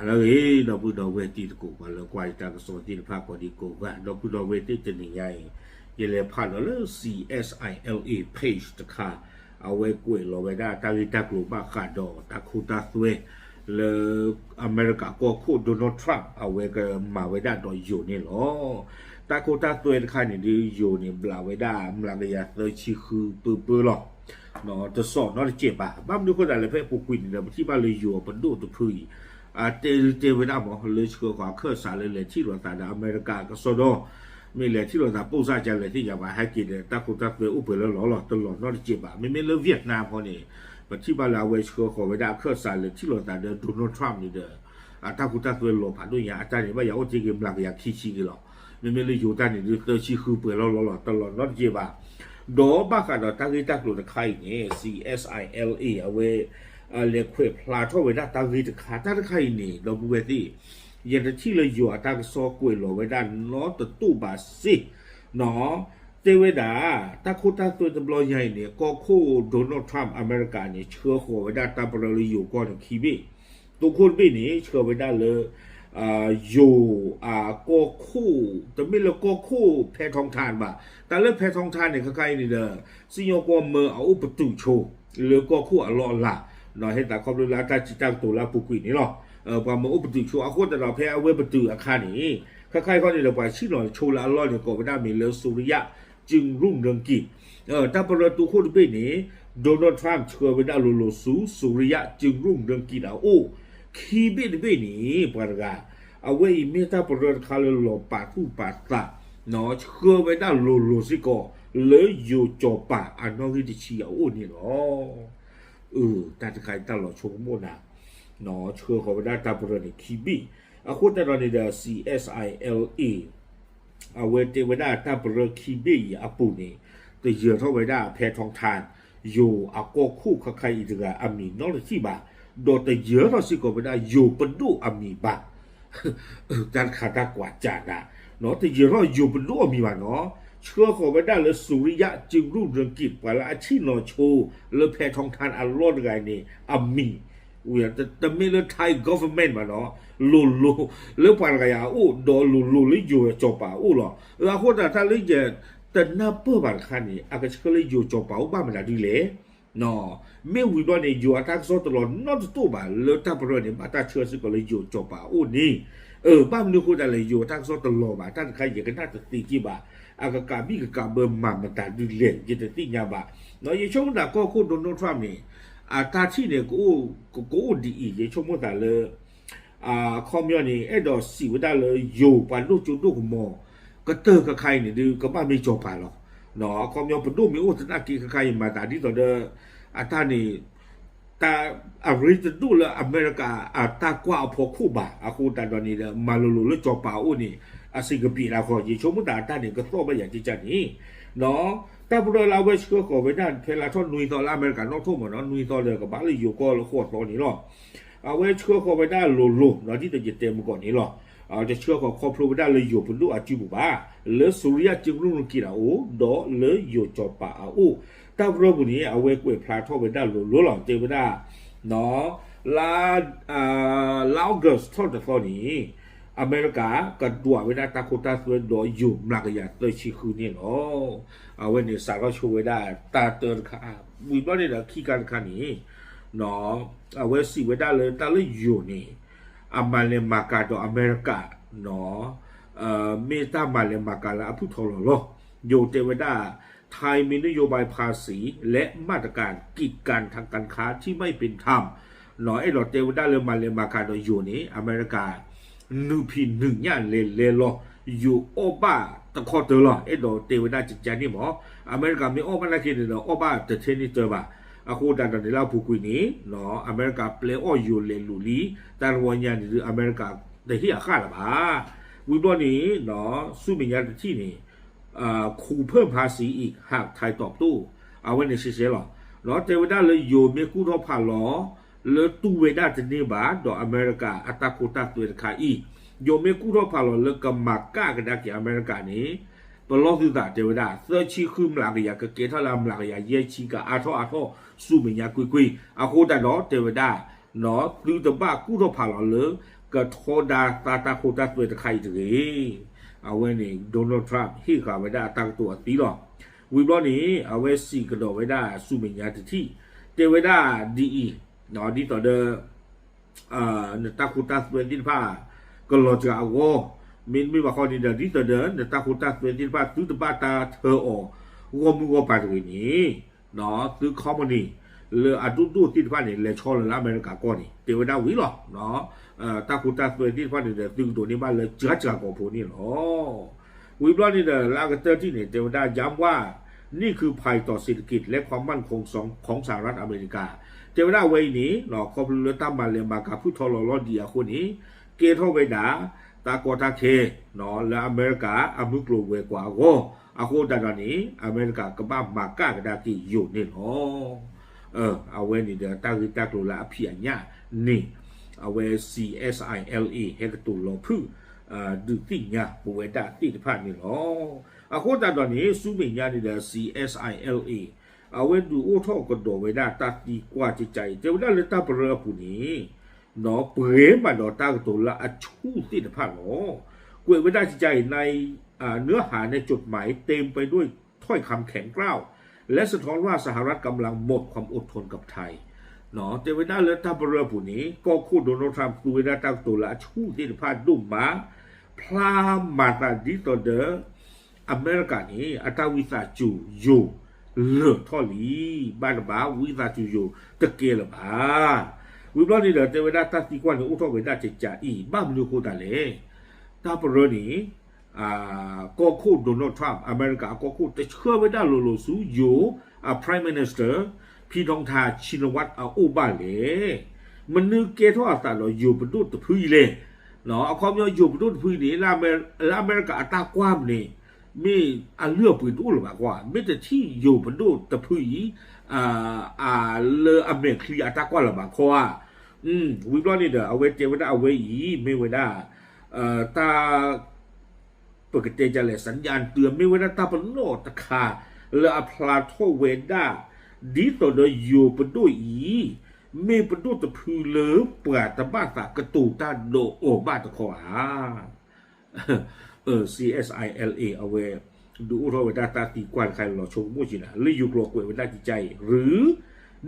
ဟါလၢအဂ့ၤ ဒီပုၢ်ဒီဝဲၢ်တံၤသကိး ပှၤလၢကွၢ်ယတၢ်ကစီၣ်သ့ၣ်တဖၣ်ကိးဒံကိးဂၤ ဒီပုၢ်ဒီဝဲၢ်သ့ၣ်တနံၤညါအံၤ ယလဲၤဖးဒီးလၢ C S I L A page တခါ အဝဲကွဲးလီၤဝဲဒၣ်တၢ်ဂ့ၢ်တၢ်ကျိၤဘၣ်ဃးဒီးတၢ်ခိတၢ်သွဲ လၢအမဲရကၤကီၢ်ခိၣ် Donald Trump အဝဲကမၤဝဲဒၣ်ဒီးယိၤန့ၣ်လီၤ. တၢ်ခိတၢ်သွဲတခါန့ၣ်ဒုး ယိၤန့ၣ် ဘျးဝဲဒၣ်မျးကယၤသၢဆံဃုပၢပၢလီၤ. တစိာ်နီတစဲးဘၣ်. ဘၣ်မနုၤအဃိသတးလဲၣ် ဖဲအပူၤကွံာ်န့ၣ်ဒီး ပထံၣ်ဘၣ်လၢယိၤအပဒိၣ်တဖုအံၤ အတဲဒုးတဲဝဲဒၣ်မး လၢဆှၢဃီၤအခၢၣ်စးလၢလဲၤထံၣ်လိာ်သးဒီးအမဲရကၤကစီဒီ မ့ၢ်လဲၤထံၣ်လိာ်သးပိၢ်စၢ်ကလဲၣ်သ့ၣ်ညါဘၣ် ဟဲက့ၤဒီးတၢ်ခိတၢ်သွဲအိၣ်ပှဲၤလၢလီၤလီၤ တလီၤနီတစဲးဘၣ်. မ့မ့ၢ်လၢ Vietnam ခီန့ၣ် ပထံၣ်ဘၣ်လၢအဝဲဆှၢဃီၤဝဲဒၣ်အခၢၣ်စးလၢထံၣ်လိာ်သးဒီး Donald Trump န့ၣ်ဒီး အတၢ်ခိတၢ်သွဲလီၤဖးဒိၣ်ညါ အတၢ်န့ၣ် ဘၣ်ယၤအိၣ်တ့ၢ်က့ၤမျးကယၤခံဆံက့ၤလီၤ. မ့မ့ၢ်လၢယိၤတၢ်န့ၣ်ဒုးသၢဆံဃုပှဲၤလီၤလီၤလီၤ တလီၤနီတစဲးဘၣ်. ဒီးဘၣ်ဃးဒီးတၢ်ဂ့ၢ်တၢ်ကျိၤတခါအံၤန့ၣ် C S I L A အဝဲ လဲၤခွဲးဖျါထီၣ်ဝဲဒၣ်တၢ်ဂ့ၢ်တခါ တၢ်တခါအံၤန့ၣ် ဒီပုၢ်ဝဲၢ်သ့ၣ် ယတထံၣ်လၢယိၤအတၢ်ကစီၣ်ကွဲးလီၤဝဲဒၣ်နီတတိၢ်ဘၣ်စ့ၢ် နီၣ် တဲဝဲဒၣ် တၢ်ခိတၢ်သွဲတဘျီညါအံၤန့ၣ် ကီၢ်ခိၣ် Donald Trump အမဲရကၤန့ၣ် ဆှၢဃီၤဝဲဒၣ်တၢ်ပရၢလၢယိၤကီၢ်န့ၣ်ခံဘ့ၣ်, တိခိၣ်တဘ့ၣ်န့ၣ် ဆှၢဝဲဒၣ်လၢ ယိၤအကီၢ်ခိၣ် တမ့ၢ်လၢကီၢ်ခိၣ်ဖဲထီထါဘၣ်. တၢ်လၢဖဲထီထါန့ၣ် ခဲခါအံၤန့ၣ်ဒီး စံၣ်ညီၣ်ကွီၢ်မၢအအိၣ်ပတုာ်ဆိ လၢကီၢ်ခိၣ်အလီၢ်အလၤ, ဟ့ၣ်သးခီဖျိလၢအတၢ်စံးတၢ်ကတိၤလၢအပူၤကွံာ်န့ၣ်လီၤ. ပှၤမၢအိၣ်ပတုာ်ဆိအဃိသတးဒီး ဖဲအဝဲပတုာ်အခါန့ၣ် ခဲခါအံၤခီန့ၣ်ဒီး ပှၤဆံၣ်နီၤဆိလၢအလီၢ်န့ၣ် ကိးဝဲဒၣ်မံၤလၢ စူၤရံယၣ် ကၠိၣ်ရူၣ်နၢကံၣ် တၢ်ပရၢတိခိၣ်တဘ့ၣ်န့ၣ် Donald Trump ဆှၢဝဲဒၣ်လိၤလိၤဆူ စူၤရံယၣ် ကၠိၣ်ရူၣ်နၢကံၣ်အအိၣ်, ခံဘ့ၣ်တဘ့ၣ်န့ၣ် ပှၤတဂၤ အဝဲအံၤမ့ၢ်တၢ်ပရၢတခါလၢလီၤပာ်သူၣ်ပာ်သး ဆှၢဝဲဒၣ်လိၤလိၤစ့ၢ်ကီး လၢယိၤစီၤပၤအနီၣ်ဂံၢ်တဆံအအိၣ်န့ၣ်လီၤ. အၢ တၢ်တခါအံၤတၢ်လီၤဆိကမိၣ်နၤ, ဆှၢဃီၤဝဲဒၣ်တၢ်ပရၢန့ၣ်ခံဘ့ၣ်, အဃိသတးဒီးန့ၣ်ဒီး C S I L A အဝဲတဲဝဲဒၣ်တၢ်ပရၢခံဘ့ၣ်အံၤအပူၤန့ၣ် တယၢၤထီၣ်ဝဲဒၣ်ဖဲထီထါ ယိၤအကီၢ်ခိၣ်ခဲခါအံၤတဂၤအမံၤနီတထံၣ်ဘၣ်, ဒီးတယၢၤထီၣ်စ့ၢ်ကီးဝဲဒၣ်ယိၤပဒိၣ်အမံၤဘၣ်. တၢ်တခါတၢ်ကွၢ်စးနၤ, တယၢၤထီၣ်ယိၤပဒိၣ်အမံၤဘၣ်နီၣ်, ဆှၢဃီၤဝဲဒၣ်လၢ စူၤရံယၣ် ကၠိၣ်ရူၣ်နၢကံၣ် ပှၤလၢအဆံၣ်နီၤဆိ လၢဖဲထီထါအလီၢ်တဂၤန့ၣ် အမံၤ တမ့ၢ်လၢ Thai government ဘၣ်နီၣ်, လိၤလိၤလၢပှၤတဂၤအံၤအအိၣ် ဒီးလိၤလိၤလၢယိၤစီၤပၤအအိၣ်လီၤ. အဃိသတးတၢ်လၢယတနၢ်ပၢၢ်ဘၣ်တခါန့ၣ် အကဆှၢလၢယိၤစီၤပၤအိၣ်ဘၣ်မနုၤဒ်လဲၣ်. မ့ၢ်ဝံၤဘျီန့ၣ် ယိၤအတၢ်ကစီၣ်တလီၤနီတတိၢ်ဘၣ် လၢတၢ်ပရၢန့ၣ် ဘၣ်တၢ်ဆှၢစ့ၢ်ကီးလၢယိၤစီၤပၤအအိၣ်န့ၣ်, အၢ ဘၣ်မနုၤအဃိသတးလဲၣ် ယိၤအတၢ်ကစီၣ်တလီၤဘၣ် တၢ်တခါယကနၣ်တသ့က့ၢ်ဘၣ်, အကကးဘံၣ်ကကးဘၢမၤမတၤဒ်လဲၣ် ယတသ့ၣ်ညါဘၣ်. ယဆိကမိၣ်သးကီၢ်ခိၣ် Donald Trump န့ၣ် အတၢ်ထံၣ်န့ၣ် ကအိၣ်ဒ်အံၤ ယဆိကမိၣ်သးလၢ အခီပညီန့ၣ် အဲၣ်ဒိးစံးဝဲဒၣ်လၢယိၤပှၤဒိၣ်စိဒိၣ်ကမီၤ ကတၢၢ်ခဲခါအံၤန့ၣ်ဒုး ကဘၣ်မ့ၢ်စီၤပၤလီၤ. အခီပညီပဒိၣ်မ့ၢ်အိၣ်သနာ်က့ခဲခါအံၤ မၤသးဒ်သိးဒီး အတၢ်န့ၣ် တၢ်အရ့တဒိၣ်လၢအမဲရကၤအတၢ်ကွၢ်အဖီခိၣ်ဘၣ်. အဃိသတးဒီးန့ၣ်ဒီး မၤလိၤလိၤလၢစီၤပၤအအိၣ်န့ၣ် အဆင်ကဘျံးဒၣ်ဃီ ယဆိကမိၣ်သးအတၢ်န့ၣ် ကသီၣ်ဘၣ်ယၤကကန့ၣ် တၢ်ပရၢလၢအဝဲဆှၢဃီၤဝဲဒၣ် ဖဲလါထီၣ်နွံသီလၢအမဲရကၤနီၣ်ထိၣ်မးနီၣ် နွံသီဒီးကဘၣ်လၢယိၤကီၢ်လၢဃိးသီန့ၣ်လီၤ. အဝဲဆှၢဃီၤဝဲဒၣ်လိၤလိၤ ဒ်သိးယတဲမုၢ်ကီၢ်န့ၣ်လီၤ. တဆှၢဃီၤခီဖျိဝဲဒၣ်လၢယိၤပဒိၣ်အစုပူၤဘၣ်, လၢစူၤရံယၣ် ကၠိၣ်ရူၣ်နၢကံၣ်အအိၣ် ဒီးလၢယိၤစီၤပၤအအိၣ်. တၢ်ပရၢပူၤန့ၣ် အဝဲကွဲးဖျါထီၣ်ဝဲဒၣ်လိၤလိၤလီၤ. တဲဝဲဒၣ် လါ လါ August ထီၣ်တသီန့ၣ် အမဲရကၤကဒွးဝဲဒၣ်တၢ်ခိတၢ်သွဲဒီးယိၤ မျးကယၤသၢဆံဃုန့ၣ်လီၤ. အဝဲန့ၣ်စးထီၣ်ဆိဝဲဒၣ်တၢ်တၢတခါ, ဝံၤဘျီန့ၣ်ဒီးခံခါတခါန့ၣ် အဝဲစံးဝဲဒၣ်လၢတၢ်လၢယိၤန့ၣ် အမၤလဲၤမၤကၤဒီးအမဲရကၤ မ့ၢ်တၢ်မၤလဲၤမၤကၤလၢအဖုၣ်ထီလီၤလီၤ. ယိၤတဲဝဲဒၣ် ไทยมีนโยบายภาษีและมาตรการกีดกันทางการค้าที่ไม่เป็นธรรม အဲၣ်ဒိးတဲဝဲဒၣ်လၢမၤလဲၤမၤကၤဒီးယိၤန့ၣ် အမဲရကၤ နုာ်ဖံးနုာ်ညၣ်လဲၤလဲၤလီၤ, ယိၤအီၣ်ဘၣ်တခီတၢၤလီၤ. အဲၣ်ဒိးတဲဝဲဒၣ်ကကန့ၣ်မး, အမဲရကၤမ့ၢ်အီၣ်ဘၣ်နာ်က့န့ၣ်ဒီး အီၣ်ဘၣ်တထဲန့ၣ်တၢၤဘၣ်. အဃိသတးဒီးန့ၣ်လၢအပူၤကွံာ်န့ၣ် အမဲရကၤပျဲအီၣ်ယိၤလဲၤလူၤလံ, တၢ်တဝီညါန့ၣ်ဒုး အမဲရကၤတဟ့ၣ်အဃၣ်လၢၤဘၣ်. ဝံၤဘျီန့ၣ် ဆူမဲာ်ညါတထံၣ်န့ၣ် ခူၣ်ဖၢၣ်ဖးစံအံၤ ဟးထီးတီးပတိၣ် အဝဲန့ၣ်ရှဲရှဲလီၤ. တဲဝဲဒၣ်လၢယိၤမ့ၢ်ကူၣ်ထီၣ်ဖးလီၤ လၢတူၢ်ဝဲဒၣ်တန့ၢ်ဘၣ်ဒီးအမဲရကၤအတၢ်ခိတၢ်သွဲတခါအံၤ, ယိၤမ့ၢ်ကူၣ်ထီၣ်ဖးလီၤလၢကမၤကၣ်ကဒါက့ၤအမဲရကၤန့ၣ် ပလီၢ်သုသးတဲဝဲဒၣ် သၢဆံဃုမျးကယၤ ကကဲထီၣ်လၢအမျးကယၤယဲၢ်ဆံ ကအါထီၣ်အါထီၣ်ဆူမဲာ်ညါကွ့ၢ်ကွ့ၢ်. အဃိသတးဒီးတဲဝဲဒၣ် သုတဘၣ်ကူၣ်ထီၣ်ဖးလီၤလၢ ကထီဒါသးတၢ်ခိတၢ်သွဲတခါအံၤတဂ့ၤ. အဝဲန့ၣ် Donald Trump ဟ့ၣ်ဃာ်ဝဲဒၣ်အတၢ်ကတိၤအသံလီၤ. ဝံၤဘျီန့ၣ် အဝဲစံးကဒီးဝဲဒၣ်ဆူမဲာ်ညါတထံၣ်, တဲဝဲဒၣ်ဒ်အံၤ, ဒ်သိးဒီး နတၢ်ခိတၢ်သွဲသ့ၣ်တဖၣ် ကလီၤစှၤအဂီၢ်, မ့တမ့ၢ်ဘၣ်ဃီန့ၣ်ဒီး ဒ်သိးဒီး နတၢ်ခိတၢ်သွဲသ့ၣ်တဖၣ် သုတဘၣ်တၢ်ထၢအီၤ ဂီၢ်မုၢ်ဂီၢ်ပၤတဂ့ၤန့ၣ်, သု company လၢအဒိၣ်ဒိၣ်သ့ၣ်တဖၣ်န့ၣ် လဲၤဆီလီၤလၢအမဲရကၤကီၢ်န့ၣ် တဲဝဲဒၣ်ဝံၤလီၤ. တၢ်ခိတၢ်သွဲသ့ၣ်တဖၣ်န့ၣ်ဒီး သုကဒိးန့ၢ်ဘၣ်လၢစှၤစှၤကီၢ်ဖိန့ၣ်လီၤ. ဝံၤဘျီန့ၣ်ဒီး လၢအကတၢၢ်ထံၣ်န့ၣ် တဲဝဲဒၣ် ย้ำว่านี่คือภัยต่อเศรษฐกิจและความมั่นคงของสหรัฐอเมริกา တဲဝဲဒၣ်အဝဲအံၤန့ၣ် ခီဖျိလၢတၢ်မၤလဲၤမၤကၤဖုၣ်ထီၣ်လီၤလီၤဒံးအဃိန့ၣ် ကဲထီၣ်ဝဲဒၣ် တၢ်ကီတၢ်ခဲ လၢအမဲရကၤအမုၢ်ကျိၤဝဲၤကွာ်အဂီၢ်, အဃိသတးဒီးန့ၣ် အမဲရကၤကဘၣ်မၤကၣ်ကဒါက့ၤယိာ်န့ၣ်လီၤ. အဝဲန့ၣ်ဒီးတၢ်ဂ့ၢ်တၢ်ကျိၤလၢအဖံးအညၣ်န့ၣ် အဝဲ CSILA ဟဲကတိၤလီၤဖုၣ် ဒုးသ့ၣ်ညါပဝဲဒၣ်သ့ၣ်တဖၣ်န့ၣ်လီၤ. အဃိသတးဒီးန့ၣ် ဆူမဲာ်ညါန့ၣ်ဒီး CSILA အဝဲဒုးအိၣ်ထီၣ်ကဒီးဝဲဒၣ်တၢ်သံကွၢ်ကကါအံၤ တဲဝဲဒၣ်လၢတၢ်ပရၢအပူၤန့ၣ် ပှဲၤမးဒီးတၢ်ကတိၤလၢအဆူၣ်သ့ၣ်တဖၣ်လီၤ. ကွဲးဝဲဒၣ်ကကါအံၤ ในเนื้อหาในจดหมายเต็มไปด้วยถ้อยคำแข็งกร้าวและสะท้อนว่าสหรัฐกำลังหมดความอดทนกับไทย တဲဝဲဒၣ်လၢတၢ်ပရၢအပူၤန့ၣ် ကီၢ်ခိၣ် Donald Trump သူဝဲဒၣ်တၢ်ကတိၤလၢအဆူၣ်သ့ၣ်တဖၣ်ဒိၣ်မး ဖျါမၤသးဒ်သိးဒီး အမဲရကၤန့ၣ် အတၢ်ဝံသးစူၤယိာ်လၢာ်ထီၣ်လံ, ဘၣ်တဘၣ် ဝံသးစူၤယိာ်တကဲလၢၤဘၣ်. ဝံၤဘျီန့ၣ်ဒီး တဲဝဲဒၣ်တၢ်သံကွၢ်န့ၣ် အိၣ်ထီၣ်ဝဲဒၣ်ကကါအံၤ ဘၣ်မနုၤအဃိသတးလဲၣ်. တၢ်ပရၢန့ၣ် ကီၢ်ခိၣ် Donald Trump အမဲရကၤအကီၢ်ခိၣ် တဆှၢဝဲဒၣ်လိၤလိၤဆူယိၤအ Prime Minister ဖံထီထါ ဆံနဝး အအိၣ်ဘၣ်လဲၣ်. မနုၤကဲထီၣ်အသးဒီးယိၤပဒိၣ်တဖုအံၤလဲၣ်. အခီပညီယိၤပဒိၣ်တဖုအံၤန့ၣ် လၢအမဲရကၤအတၢ်ကွၢ်မးန့ၣ် မ့ၢ်အလုၢ်အပှ့ၤတအိၣ်လၢၤဘၣ်ကွၢ်, မ့ၢ်တထံၣ်ယိၤပဒိၣ်တဖုအံၤ လၢအမဲာ်ချံအတၢ်ကွၢ်လၢၤဘၣ်ခီဧါ. ဝံၤဘျီန့ၣ်ဒီး အဝဲတဲဝဲဒၣ်အဝဲအံၤ မ့ၢ်ဝဲဒၣ် တၢ် ပကတဲဒ်လဲၣ် สัญญาณเตือน မ့ၢ်ဝဲဒၣ်တၢ်ပနီၣ်တခါ လၢအဖျါထီၣ်ဝဲဒၣ် ဒ်သိးဒီးယိၤပဒိၣ်အံၤ မ့ၢ်ပဒိၣ်တဖုလၢပှၤတဘၣ်သးကတိၤတၢ်ဒီးအီၤဘၣ်တခီဧါ. CSILA အဝဲ ဒုးအိၣ်ထီၣ်ဝဲဒၣ်တၢ်သံကွၢ်တခါလီၤဆိကမိၣ်က့ၤနၤ လၢယိၤကျိာ်ကွဲးဝဲဒၣ်ကကါအံၤ หรือ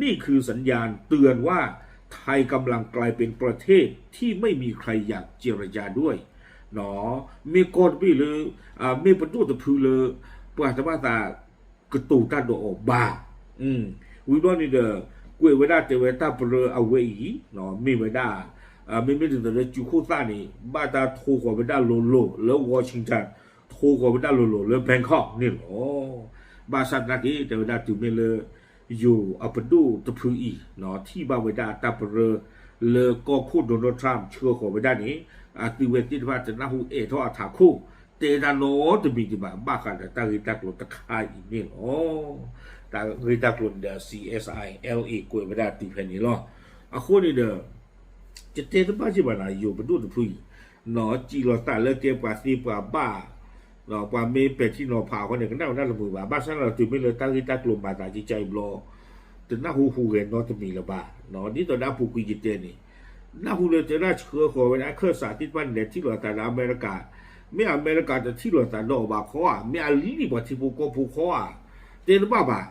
นี่คือสัญญาณเตือนว่าไทยกำลังกลายเป็นประเทศที่ไม่มีใครอยากเจรจาด้วย မ့ၢ်ကီၢ်တဘ့ၣ်လၢ မ့ၢ်ပဒိၣ်တဖုလၢ ပှၤတဘၣ်သးကတိၤတၢ်ဒီးအီၤဘၣ်. ဝံၤဘျီန့ၣ်ဒီး ကွဲးဝဲဒၣ်တဲဝဲတၢ်ပရၢအဝဲအံၤ မ့ၢ်ဝဲဒၣ် မ့မ့ၢ်ဒ်သိးလၢကၠူခိၣ်သၣ်န့ၣ် ဘၣ်တၢ်ထိဃီၤဝဲဒၣ်လိၤလိၤလၢ Washington ထိဃီၤဝဲဒၣ်လိၤလိၤလၢ Bangkok န့ၣ်လီၤ. ဘၣ်ဆၣ်သနာ်က့ တဲဝဲဒၣ်တုၤမ့ၢ်လၢ ယိၤအပဒိၣ်တဖုအံၤ ထံၣ်ဘၣ်ဝဲဒၣ်အတၢ်ပရၢ လၢကီၢ်ခိၣ် Donald Trump ဆှၢဃီၤဝဲဒၣ်န့ၣ် အသုဝဲသ့ၣ်တဖၣ်တနၢ်ဟူအဲၣ်ထီၣ်အထးခိၣ် တဲတၢ်နီတမံၤဒံးဘၣ် ဘၣ်ဃးဒီးတၢ်ဂ့ၢ်တၢ်ကျိၤတခါအံၤန့ၣ်လီၤ. တၢ်ဂ့ၢ်တၢ်ကျိၤန့ၣ်ဒီး CSILA ကွဲးဝဲဒၣ်တုၤဖဲန့ၣ်လီၤ. အဃိန့ၣ်ဒီး ယတဲတဘၣ်က့ၤဘၣ်နၤ ယိၤပဒိၣ်တဖုအံၤ စံးလီၤသးလၢကဲပှၤသ့ပှၤဘၣ် ပှၤမ့ၢ်ပဲာ်ထံနီၤဖးအဃိန့ၣ် ကနၣ်ဝဲဒၣ်တမုာ်ဘၣ်. ဘၣ်ဆၣ်ဒီးတုၤမ့ၢ်လၢတၢ်ဂ့ၢ်တၢ်ကျိၤမၤသးကကါအံၤဘျီ တနၢ်ဟူဟူးဂဲၤနီတမံၤလၢၤဘၣ်. ဒ်သိးဒီးအပူၤကွံာ်ယတဲန့ၣ် နၢ်ဟူလၢတဲဒၣ်ဆှၢဃီၤဝဲဒၣ်အခၢၣ်စးသ့ၣ်တဖၣ်န့ၣ် လဲၤထံၣ်လိာ်သးဒီးအမဲရကၤ, မ့ၢ်အမဲရကၤတထံၣ်လိာ်သးဒီးအီၤဘၣ်ခီဧါ, မ့ၢ်အလံၣ်ပှၤထံဖိကီၢ်ဖိခီဧါ, တဲတဘၣ်ဘၣ်.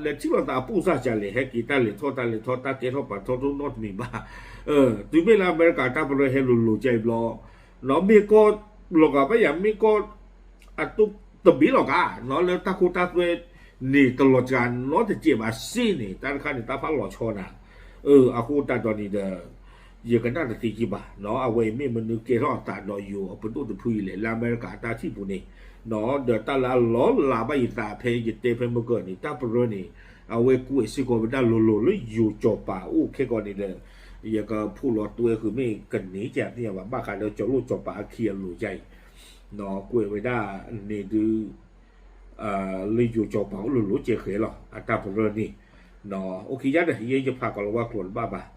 လဲၤထံၣ်လိာ်သးအပူၢ်စၢ်စၢ်လဲၣ် ဟဲက့ၤတၢ်လဲၤထီၣ်တၢ်လဲၤထီၣ် တၢ်ကဲထီၣ်ပာ်ထီၣ်တအိၣ်နီတမံၤဘၣ်. တုၤမ့ၢ်လၢအမဲရကၤတၢ်ပရၢဟဲလိၤလိၤကဲအံၤဘျီ မ့ၢ်ကီၢ်လီၤဂာ်ဘၣ်ယၤ မ့ၢ်ကီၢ်အတဘ့ၣ်လီၤဂာ် လၢတၢ်ခိတၢ်သွဲန့ၣ် တလီၤစှၤနီတစဲးဘၣ်စ့ၢ်န့ၣ် တၢ်တခါန့ၣ် တၢ်ဖးလီၤဆီနၤ. အဃိသတးဒီးန့ၣ်ဒီး ယကနၣ်တသ့က့ၤဘၣ်. အဝဲအံၤမ့ၢ်မနုၤကဲထီၣ်အသးဒီးယိၤအပဒိၣ်တဖုအံၤလဲၣ် လၢအမဲရကၤအတၢ်ထံၣ်ပူၤန့ၣ် ဒီးတၢ်လၢအလီၤလးဘၣ်ယသးဖဲယတဲဖဲမုၢ်ကၢၢ်န့ၣ် တၢ်ပရၢန့ၣ် အဝဲကွဲးစ့ၢ်ကီးဝဲဒၣ်လိၤလိၤလၢယိၤစီၤပၤအိၣ်ခဲကီးန့ၣ်ဒီး ယကဖိးလီၤတွဲဃုာ်မ့ၢ်ကန့ၢ်ကသ့ၣ်ညါဘၣ် ဘၣ်ဃးဒီးကၠီၤလိၣ်စီၤပၤအခံအလိၤကါအံၤ ကွဲးဝဲဒၣ်န့ၣ်ဒုး လၢယိၤစီၤပၤအိၣ်လိၤလိၤကဲဃဲလီၤ အတၢ်ပရၢန့ၣ်. အိၣ်ခ့ယါဒီး ယဲယဖးကီးလီၤဝဲကျိာ်တဘၣ်ဘၣ်.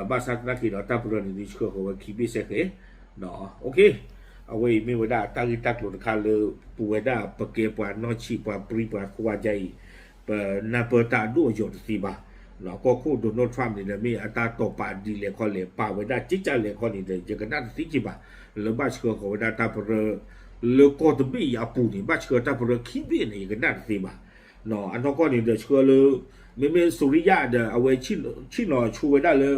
ဘၣ်ဆၣ်သနာ်က့ဒီး တၢ်ပရၢန့ၣ်ဒုးဆှၢဃီၤဝဲခံဘ့ၣ်စဲဃဲ အဝဲအံၤမ့ၢ်ဝဲဒၣ်တၢ်ဂ့ၢ်တၢ်ကျိၤတခါလၢ ပဝဲဒၣ်ပကဲပှၤနီၢ်ဆံးပှၤပြံပှၤကွါကါအံၤ ပနၢ်ပၢၢ်တၢ်အဒိၣ်အယိာ်တသ့ဘၣ်. ကီၢ်ခိၣ် Donald Trump န့ၣ်ဒီး မ့ၢ်အတၢ်တိာ်ပာ်ဒ်လဲၣ်ခီလဲၣ် ပာ်ဝဲဒၣ်ကကလဲၣ်ခီန့ၣ်ဒီး ယကနၣ်တသ့က့ဘၣ်. လၢဘၣ်ဆှၢဃီၤဝဲဒၣ်တၢ်ပရၢ လၢကီၢ်တဘ့ၣ်အံၤအပူၤန့ၣ် ဘၣ်ဆှၢတၢ်ပရၢခံဘ့ၣ်န့ၣ် ယကနၣ်တသ့ဘၣ်. အနီၢ်ကီၢ်န့ၣ်ဒီးဆှၢလၢ မ့မ့ၢ်စိၤရံယၣ်ဒီး အဝဲဆ့ၣ်နီၤဆိဝဲဒၣ်လၢ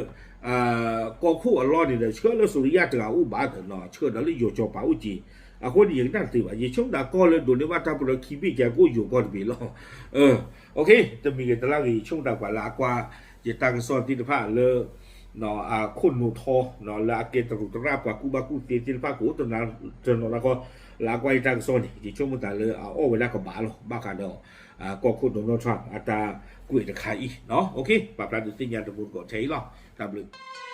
ကီၢ်ခိၣ်အလီၢ်န့ၣ်ဒီး ဆှၢလၢစိၤရံယၣ်တဂၤအိၣ်ဘၣ်ဒီး ဆှၢဒီးလၢယိၤစီၤပၤအိၣ်က့ၤ. အဃိန့ၣ် ယကနၣ်တသ့ဘၣ်. ယဆိကမိၣ်တၢ်ကီၢ်လၢဒိးန့ၢ်ဘၣ်တၢ်ပရၢခံဘ့ၣ်ကဲကအိၣ်ယိၤကီၢ်တဘ့ၣ်လီၤ. တမံၤဂ့ၤတလါဂ့ၤ ယဆိကမိၣ်တၢ်ကွၢ်လၢအကွၢ် ယတၢ်ကစီၣ်သ့ၣ်တဖၣ်လၢ အခိၣ်နူာ်ထီ လၢအကဲတရူးသရၣ်ပှၤကူၣ်ဘၣ်ကူၣ်သ့သ့ၣ်တဖၣ်ကအိၣ်တနီၤနီၤလီၤ. လၢအကွၢ်ယတၢ်ကစီၣ်န့ၣ် ယဆိကမိၣ်တၢ်လၢအအီၣ်ဝဲဒၣ်ကဘၣ်လီၤ. ဘၣ်ဃးဒီး ကီၢ်ခိၣ် Donald Trump အတၢ်ကွဲးတခါအံၤ. ပာ်ဖျါဒုးသ့ၣ်ညါတမူတကိးထဲအံၤလီၤ. တၢ်ဘျုး